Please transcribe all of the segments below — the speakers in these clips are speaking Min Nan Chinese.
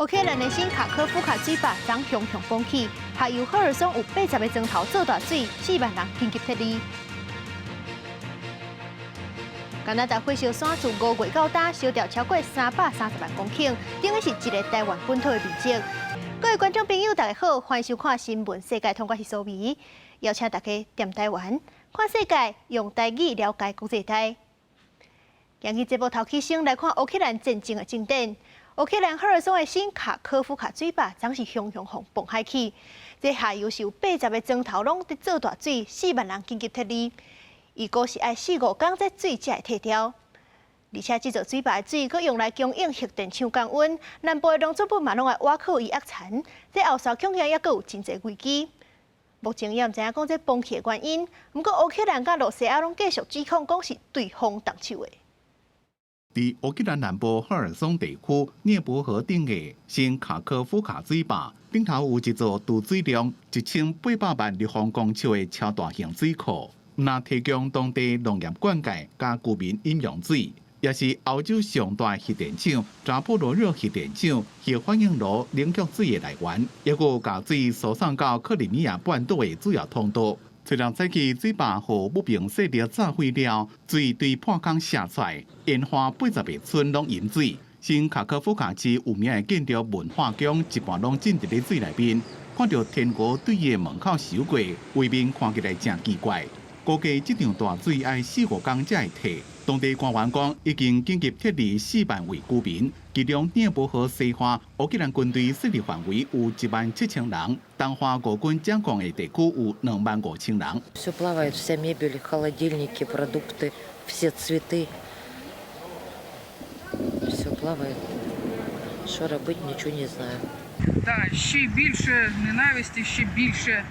烏克蘭的新卡科夫卡水壩昨雄雄崩起，下游赫爾松有80個磚頭做大水，4萬人緊急撤離。加拿大火燒山自5月到今燒掉超過330萬公頃，等於是一個台灣本土的面積。各位觀眾朋友，大家好，歡迎收看《新聞世界通》，我是蘇眉，邀請大家踮台灣看世界，用台語了解國際大。今日節目頭起先來看烏克蘭戰爭的進展。烏克蘭赫爾松的新卡科夫卡水壩，昨是雄雄予崩海去，這下游是有八十个磚頭攏佇做大水，4萬人緊急撤離。預估是愛四五工這水才會退掉。而且這座水壩的水，閣用來供應核電廠降溫。南部的農作物嘛攏愛倚靠伊壓田，這後續恐驚猶閣有真濟危機。目前也毋知影講這崩起的原因，毋過烏克蘭佮羅西亞攏繼續指控講是對方動手的。佇烏克蘭南部赫爾松地區涅伯河頂的新卡科夫卡水壩頂頭有一座儲水量1800萬立方公尺的超大型水庫，毋但提供當地農業灌溉佮居民飲用水，也是歐洲上大核電廠扎波羅熱核電廠核反應爐冷卻水的來源，抑閣有共水輸送到克里米亞半島的主要通道。昨昏早起水壩予不明勢力炸毀了，水對破空瀉出來，沿岸80個村攏淹水。新卡科夫卡市有名的建築文化宮一半攏浸佇咧水內面，看著天鵝對伊的門口游過，畫面看起來誠奇怪。估計這場大水愛四五工才會退。當地官員講，已經緊急撤離4萬位居民，其中涅伯河西岸烏克蘭軍隊勢力範圍有1萬7千人，東岸俄軍掌控的地區有2萬5千人。 Все плавает, вся мебель, холодильники, продукты, все цветы. Все плавает. Що робити, нічого не знаю. Да, ще більше ненависті, ще більше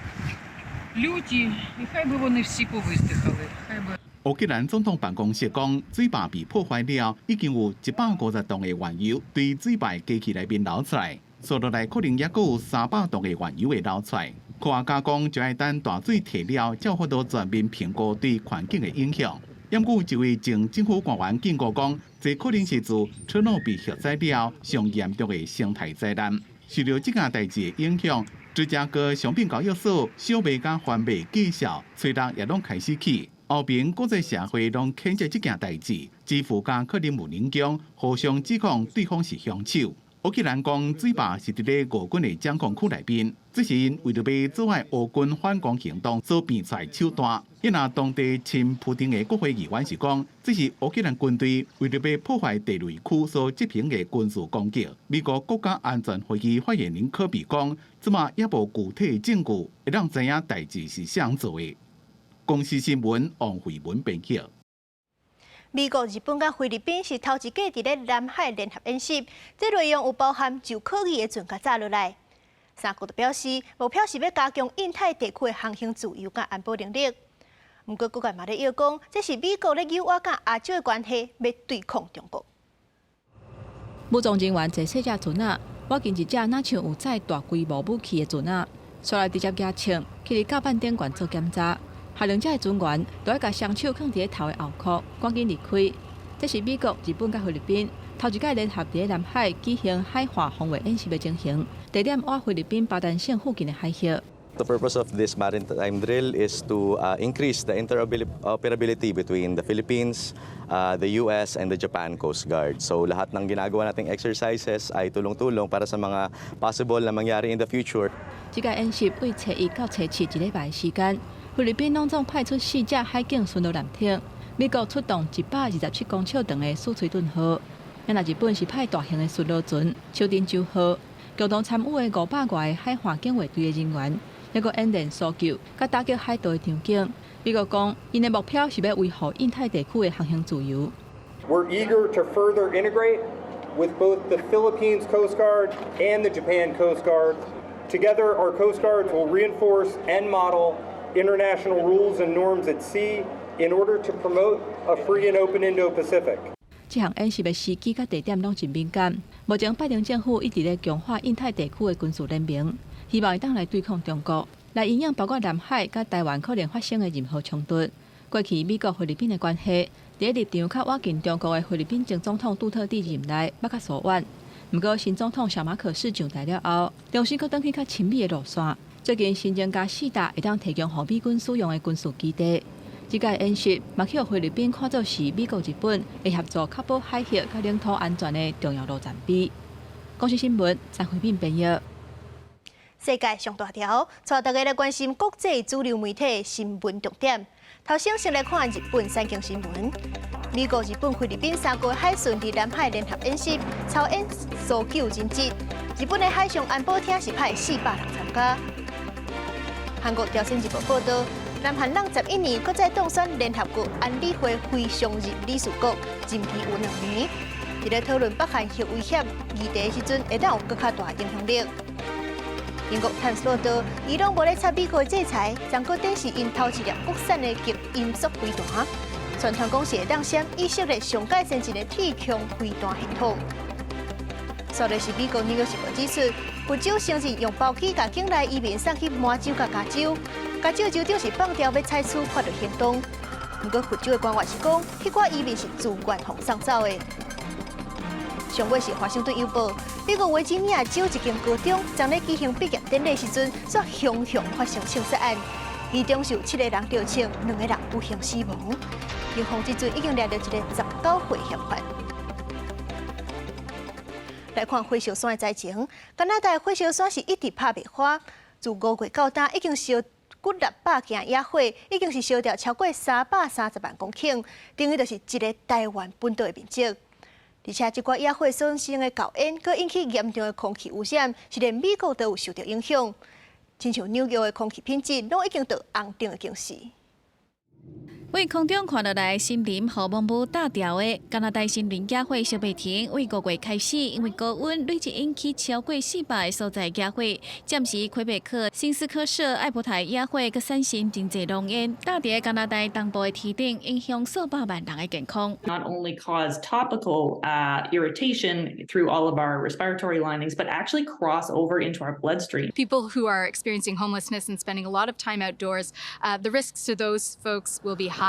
люті, і хай би вони всі повиздихали. Хай би 烏克蘭總統辦公室講，水壩被破壞了，已經有150棟的原油對水壩機器內面流出來，紲落來可能猶閣有300棟的原油會流出來。科學家講，就愛等大水退了，才有法度全面評估對環境的影響。毋過一位前政府官員警告講，這可能是自車諾比核災了上嚴重的生態災難。受著這件代誌的影響，芝加哥商品交易所小賣佮番麥價數，吹日也攏開始起。歐盟國際社會攏譴責這件代誌，基輔佮克里姆林宮互相指控對方是兇手。烏克蘭講水壩是佇咧俄軍的掌控區內面，這是𪜶為著欲阻礙俄軍反攻行動所變出來手段。伊若當地親普丁的國會議員是講，這是烏克蘭軍隊為著欲破壞地雷區所執行的軍事攻擊。美國國家安全會議發言人柯比講，這馬猶無具體證據會當知影代誌是誰做的。公視新聞王慧文編輯。美國、日本佮菲律賓是頭一擺佇咧南海聯合演習，這內容有包含就可疑的船共炸落來。三國都表示，目標是欲加強印太地區的航行自由佮安保能力。毋過，各界嘛咧臆講，這是美國咧誘挖佮亞洲的關係，欲對抗中國。武裝人員坐細隻船仔，倚近一隻若像有載大規模武器的船仔，紲來直接舉槍去佇甲板頂懸做檢查。下兩隻的船員都愛共雙手囥佇咧頭的後殼，趕緊離開。這是美國、日本佮菲律賓頭一擺聯合佇咧南海舉行海岸防衛演習的情形，地點倚菲律賓巴丹省附近的海域。 The purpose of this maritime drill is to increase the interoperability between the Philippines, the US, and the Japan Coast Guard. So lahat ng ginagawa nating exercises ay tulong-tulong para sa mga possible na mangyari in the future. 這個演習對初一到初七一禮拜的時間，菲律賓攏總派出四隻海警巡邏艦艇，美國出動127公尺長的史崔頓號，啊若日本是派大型的巡邏船小鎮州號，共同參與的500外個海岸警衛隊的人員，猶閣演練搜救佮打擊海盜的場景。美國講，𪜶的目標是欲維護印太地區的航行自由。 We're eager to further integrate with both the Philippines Coast Guard and the Japan Coast Guard. Together, our Coast Guards will reinforce and model international rules and norms at sea in order to promote a free and open Indo-Pacific. 這項演習的時機佮地點攏真敏感。目前拜登政府一直咧強化印太地區的軍事聯盟，希望會當來對抗中國，來因應包括南海佮台灣可能發生的任何衝突。過去美國菲律賓的關係，佇咧立場較倚近中國的菲律賓前總統杜特蒂任內，捌較疏遠。毋過新總統小馬可仕上台了後，重新閣轉去較親美的路線。最近新增加四搭會當提供予美軍使用的軍事基地。這屆演習嘛予菲律賓看做是美國、日本會協助確保海峽佮領土安全的重要路程碑。公視新聞張慧敏編譯。世界上大條，帶大家來關心國際主流媒體新聞重點。頭先先來看日本產經新聞。美國、日本、菲律賓三國海巡佇南海聯合演習，操演搜救人質。日本的海上安保廳是派400人參加。韓國朝鮮日報報道，南韓攏11年閣再當選聯合國安理會非常任理事國，任期有2年。佇咧討論北韓核威脅議題時陣，會當有閣較大影響力。英國泰晤報道，伊朗無咧插美國制裁，昨閣展示𪜶頭一粒國產的極音速飛彈，傳傳講是會當閃以色列上蓋先進的鐵穹飛彈系統。煞來是美國紐約時報指出，佛州承認用包機共境內移民送去麻州佮加州，加州州長是放調欲採取法律行動。毋過佛州的官員是講，彼寡移民是自願予送走的。上尾是華盛頓郵報，美國維吉尼亞州一間高中，昨咧舉行畢業典禮時陣，煞雄雄發生槍殺案，其中是有七個人著槍，兩個人不幸死亡。警方這陣已經掠著一个19歲嫌犯。來看火燒山的災情，加拿大火燒山是一直拍袂花，自5月到今已經燒幾六百件野火，已經是燒掉超過330萬公頃，等於就是一个台灣本島的面積。而且，這寡野火所生的厚煙，閣引起嚴重的空氣污染，是連美國都有受著影響。親像紐約的空氣品質，攏已經到紅燈的警示。對空中看落來，森林予濃霧罩牢的加拿大森林野火燒袂停，對5月開始，因為高溫累計引起超過400个所在野火，暫時魁北克、新斯科舍、艾伯塔野火閣產生真濟濃煙，罩佇加拿大東部的天頂，影響數百萬人的健康。 Not only cause topical irritation through all of our respiratory linings, but actually cross over into our bloodstream. People who are experiencing homelessness and spending a lot of time outdoors, the risks to those folks will be higher.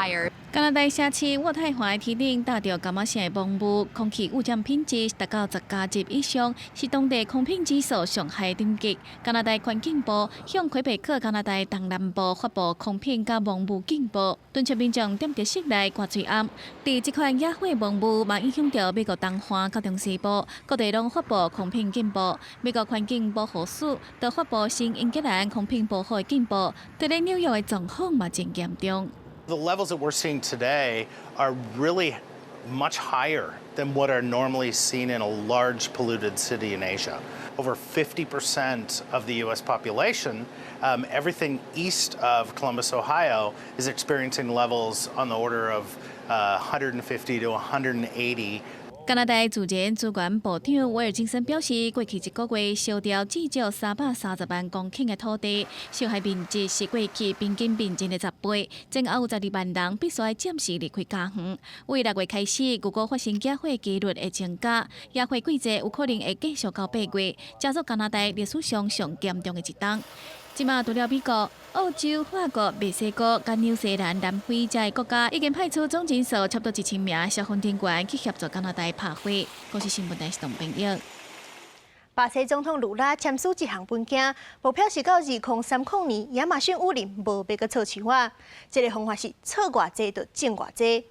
加拿大城市渥太華的天頂罩著柑仔色的濃霧，空氣污染品質達到10加級以上，是當地空品指數上害等級。加拿大環境部向魁北克加拿大東南部發布空品佮濃霧警報，敦促民眾踮佇室內掛喙罨。佇這款野火濃霧嘛影響著美國東岸佮中西部，各地攏發布空品警報。美國環境保護署都發布新英格蘭空品保護的警報。佇咧紐約的狀況嘛真嚴重。 The levels that we're seeing today are really much higher than what are normally seen in a large polluted city in Asia. Over 50% of the U.S. population, everything east of Columbus, Ohio, is experiencing levels on the order of 150 to 180. 加拿大自然資源部長威爾金森表示，過去一個月燒掉至少330萬公頃的土地，受害面積是過去平均面積的10倍，前後有12萬人必須暫時離開家園。對6月開始，預估發生野火幾率會增加，野火季節有可能會繼續到8月，成做加拿大歷史上上嚴重的一冬。這馬除了美國、澳洲、法國、墨西哥、佮紐西蘭、南非這个國家，已經派出總人數差不多1000名消防人員去協助加拿大拍火。公視新聞台是董編譯。巴西總統盧拉簽署一項文件，目標是到2030年，亞馬遜雨林無欲閣錯樹仔。這个方法是錯偌濟就種偌濟，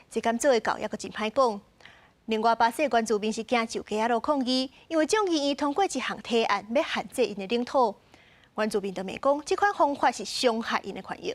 這敢做會到，猶閣真歹講。另外，巴西原住民是驚就街仔路抗議，因為眾議院通過一項提案，欲限制𪜶的領土。原住民就罵講，這款方法是傷害𪜶的權益。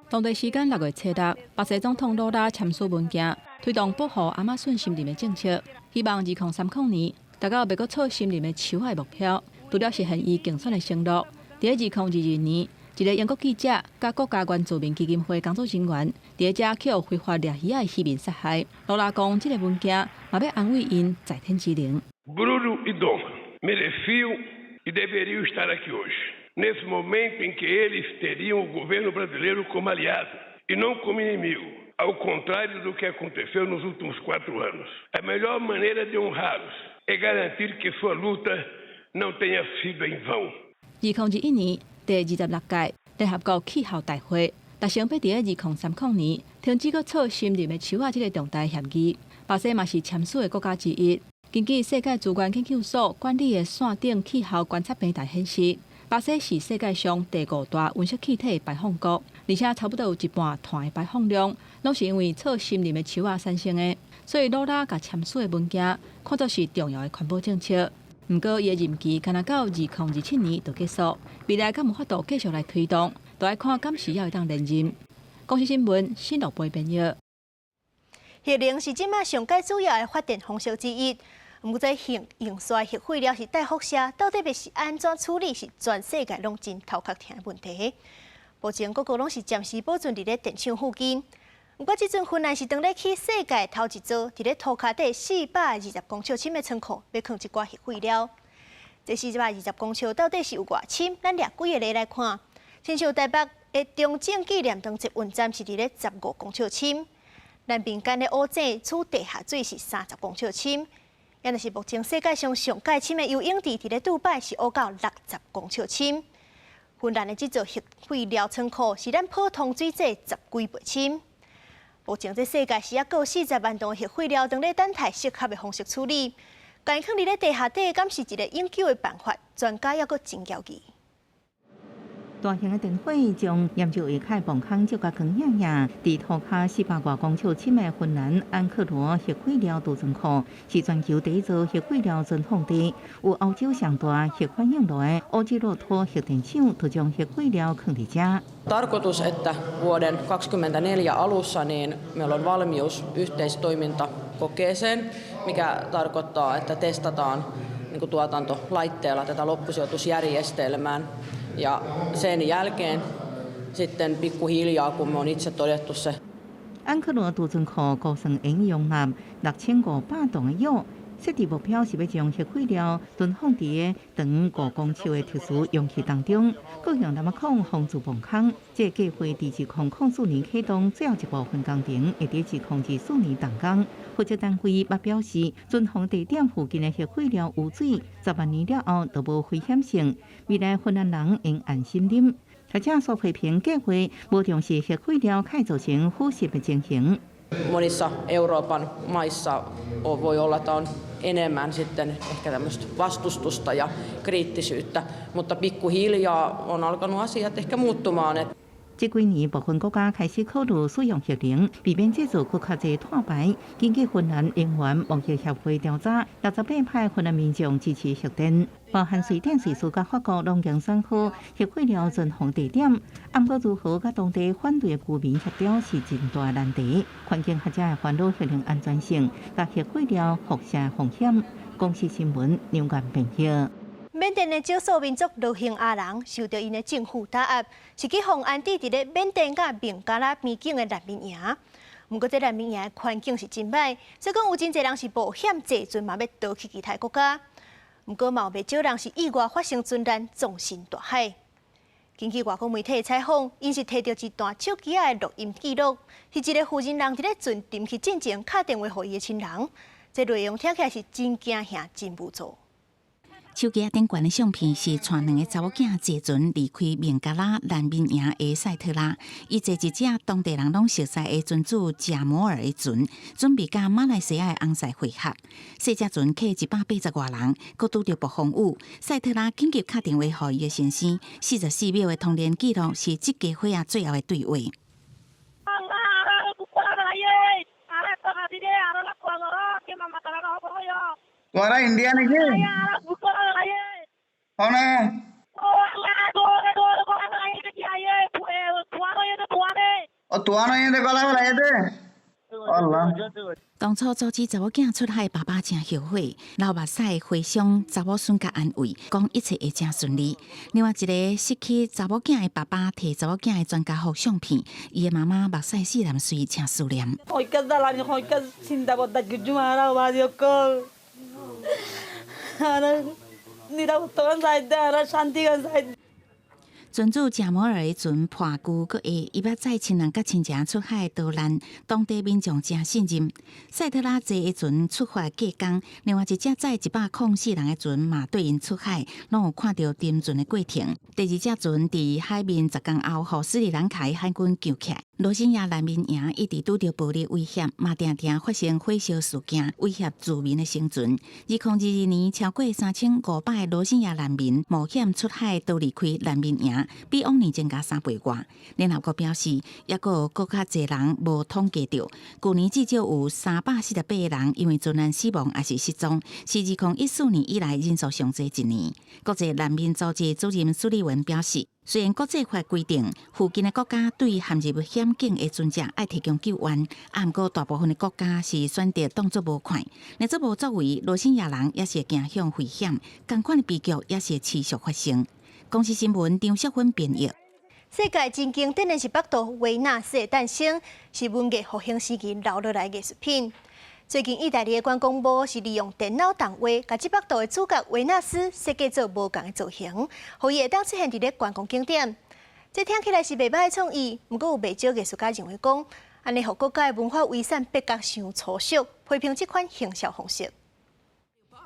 當地時間6月初6，巴西總統魯拉簽署文件，推動保護亞馬遜森林的政策，希望2030年達到袂閣錯森林的樹仔的目標。除了實現伊競選的承諾，佇2022年，一个英國記者佮國家原住民基金會工作人員，佇遮去予非法獵魚仔的漁民殺害。魯拉講，這个文件嘛欲安慰𪜶在天之靈。 Bruno e Dom mereciam e deveriam estar aqui hoje, nesse momento em que eles teriam o governo brasileiro como aliado e não como inimigo, ao contrário do que aconteceu nos últimos 4 anos. A melhor maneira de honrá-los é garantir que sua luta não tenha sido em vão. 2021年第26屆聯合國氣候大會達成欲佇2030年停止閣錯森林的樹仔這个重大協議，巴西嘛是簽署的國家之一。根據世界資源研究所管理的線頂氣候觀測平台顯示，巴西是世界上第五大溫室氣體排放國，而且差不多有一半碳的排放量，攏是因為錯森林的樹仔產生的。所以魯拉共簽署的文件看作是重要的環保政策。毋過，伊的任期干焦到2027年就結束，未來敢有法度繼續來推動，就愛看敢時猶會當連任。公視新聞，新樂貝編譯。核能是這馬上蓋主要的發電方式之一。毋過，這核融雪核廢料是帶輻射，到底欲是按怎處理，是全世界攏真頭殼疼的問題。目前各國攏是暫時保存佇咧電廠附近。毋過，這陣芬蘭是當咧起世界頭一座，佇咧塗跤底420公尺深的倉庫，欲囥一寡核廢料。這420公尺到底是有偌深？咱掠幾個例來看。親像台北的中正紀念堂捷運站是佇咧15公尺深，南平間的烏井處地下水是30公尺深，也就是目前世界上上蓋深的游泳池，佇咧杜拜是挖到60公尺深。芬蘭的這座核廢料倉庫是咱普通水井十幾倍深。目前這世界是猶閣有40萬噸核廢料，當咧等待適合的方式處理。共伊囥佇咧地下底，敢是一個永久的辦法？專家猶閣真猶疑。大型的電火將研究會開磅空照甲光影影，佇塗跤400外公尺深的芬蘭安克羅核廢料儲存庫，是全球第一座核廢料存放地。有歐洲上大核反應爐的奧基洛托核電廠，就將核廢料囥佇遮。 Tarkoitus, että vuoden 2024 alussa niin meillä on valmius yhteistoimintakokeeseen, mikä tarkoittaa, että testataan niin tuotantolaitteella tätä loppusijoitusjärjestelmää. Ja sen jälkeen sitten pikkuhiljaa, kun me on itse todettu se. 安克羅儲存庫估算會容納6500噸的鑰，設置目標是欲將核廢料存放佇長5公尺的特殊容器當中，閣用藍仔孔封住磅空。這個計劃佇2004年啟動，最後一部分工程會佇2024年動工。負責單位嘛表示，存放地點附近的核廢料污水，10萬年了後都無危險性，未來芬蘭人應安心啉。學者所批評計劃無重視核廢料可造成腐蝕的情形。 Monissa Euroopan maissa voi olla, että on enemmän sitten ehkä tämmöistä vastustusta ja kriittisyyttä, mutta pikkuhiljaa on alkanut asiat ehkä muuttumaan. 這幾年，部分國家開始考慮使用核能，避免製造閣較濟碳排。根據芬蘭能源貿易協會調查，68%芬蘭民眾支持核電，包含瑞典、瑞士佮法國攏經選好核廢料存放地點。毋過如何佮當地反對的居民協調是真大難題。環境學者會煩惱核能安全性，佮核廢料輻射風險。公視新聞梁元編譯。緬甸的少數民族羅興亞人受著𪜶的政府打壓，是去予安置佇咧緬甸佮孟加拉邊境的難民營。毋過，這難民營的環境是真䆀，所以講有真濟人是冒險坐船嘛欲逃去其他國家。毋過，嘛有袂少人是意外發生船難，葬身大海。根據外國媒體的採訪，𪜶是提著一段手機仔的錄音記錄，是一個婦人佇咧船沉去進前敲電話予伊的親人。這內容聽起來是真驚嚇，真無助。手機仔頂懸的相片是帶兩个查某囝坐船離開孟加拉難民營的賽特拉，伊坐一隻當地人攏熟悉的船主賈摩爾的船，準備佮馬來西亞的翁婿會合。細隻船客180外人，閣拄著暴風雨。賽特拉緊急敲電話予伊的先生，44秒的通聯記錄是這家伙仔最後的對話。 তোরা ইন্ডিয়া নাকি 當初阻止查某囝出海，爸爸誠後悔，流目屎回想查某孫共安慰，講一切會誠順利。另外一个失去查某囝的爸爸，提查某囝的全家福相片，伊的媽媽目屎四淋水，誠思念。船主賈摩爾的船破舊閣下，伊欲載親人佮親情出海逃難，當地民眾誠信任。賽特拉坐的船出發過工，另外一隻載104人的船嘛綴𪜶出海，攏有看著沉船的過程。第二隻船佇海面10工後，予斯里蘭卡的海軍救起來。羅興亞難民營一直拄著暴力威脅，嘛定定發生火燒事件，威脅住民的生存。2022年，超過3500个羅興亞難民冒險出海逃離開難民營，比往年增加3倍外。聯合國表示，猶閣有閣較濟人無統計著。舊年至少有348個人因為船難死亡，抑是失蹤，是2014年以來人數上濟一年。國際難民組織主任蘇利文表示，雖然國際法規定附近的國家對陷入險境的船隻愛提供救援，啊，毋過大部分的國家是選擇當作無看，若做無作為，羅興亞人也是會走向危險，仝款的悲劇也是會持續發生。公視新聞張淑芬編譯。世界真經典的是幅圖維納斯的誕生，是文藝復興時期留落來藝術品。最近，意大利的觀光部是利用電腦動畫，共這幅圖的主角維納斯設計做無仝的造型，予伊會當出現佇咧觀光景點。這聽起來是袂䆀的創意，毋過有袂少藝術家認為講，按呢予國家的文化遺產變甲傷粗俗，批評這款行銷方式。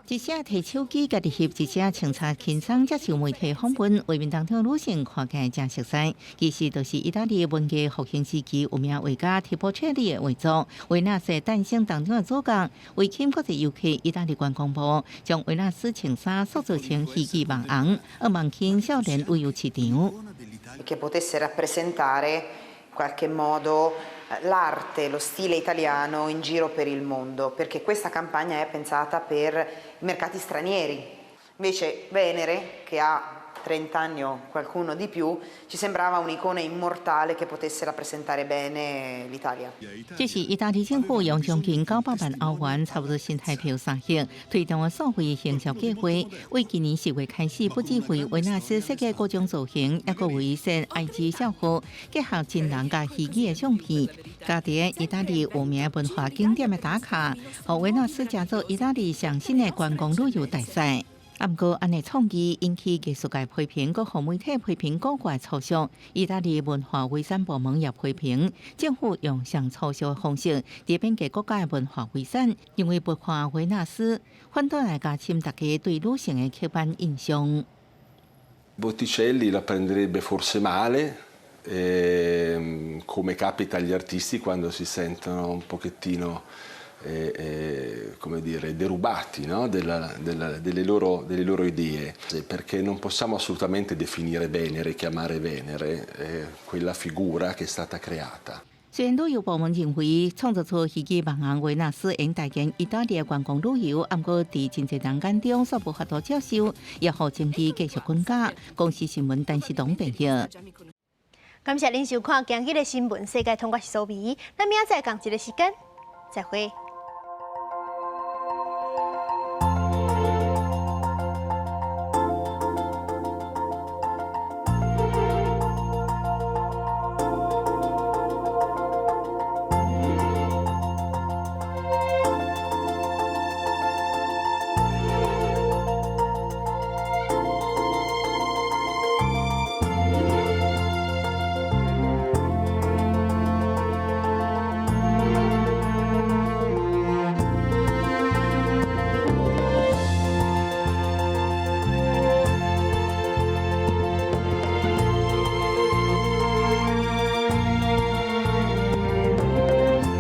一隻提手機家己翕，一隻穿插輕鬆接受媒體訪問，畫面當中女性看起來誠熟似，其實就是意大利文藝復興時期有名畫家提波切利的畫作《維納斯誕生》當中的主角。為吸引國際遊客，意大利觀光部將維納斯穿衫塑造成喜氣洋洋，欲望吸引少年旅遊市場。 Che potesse rappresentare in qualche modo l'arte, lo stile italiano in giro per il mondo, perché questa campagna è pensata per i mercati stranieri. Invece Venere, che ha 30 anni o qualcuno di più, ci sembrava un'icona immortale che potesse rappresentare bene l'Italia. 這是意大利政府用將近900萬歐元，差不多新台幣3億，推動的數位行銷計劃。為今年10月開始，不只為維納斯設計各種造型，猶閣為設 IG 帳號，結合真人佮虛擬的相片，佮佇意大利有名文化景點的打卡，予維納斯成做意大利上新的觀光旅遊大使。啊，毋過按呢創意引起藝術界批評，閣予媒體批評古怪粗俗。意大利文化遺產部門也批評政府用上粗俗的方式，佇貶低國家的文化遺產，因為物化維納斯，反倒來加深大家對女性的刻板印象。 Botticelli la prenderebbe forse male, come capita agli artisti quando si sentono un pochettino, come dire, derubati, no? delle loro idee, perché non possiamo assolutamente definire Venere, chiamare Venere quella figura che è stata creata. 雖然旅遊部門認為創造出虛擬網紅維納斯會帶動意大利的觀光旅遊，毋過佇真濟人眼中，煞無法度接受，也予爭議繼續滾加。公視新聞陳世東編譯。感謝您收看今日的新聞世界通，我是蘇美，咱明仔載仝一个時間，再會。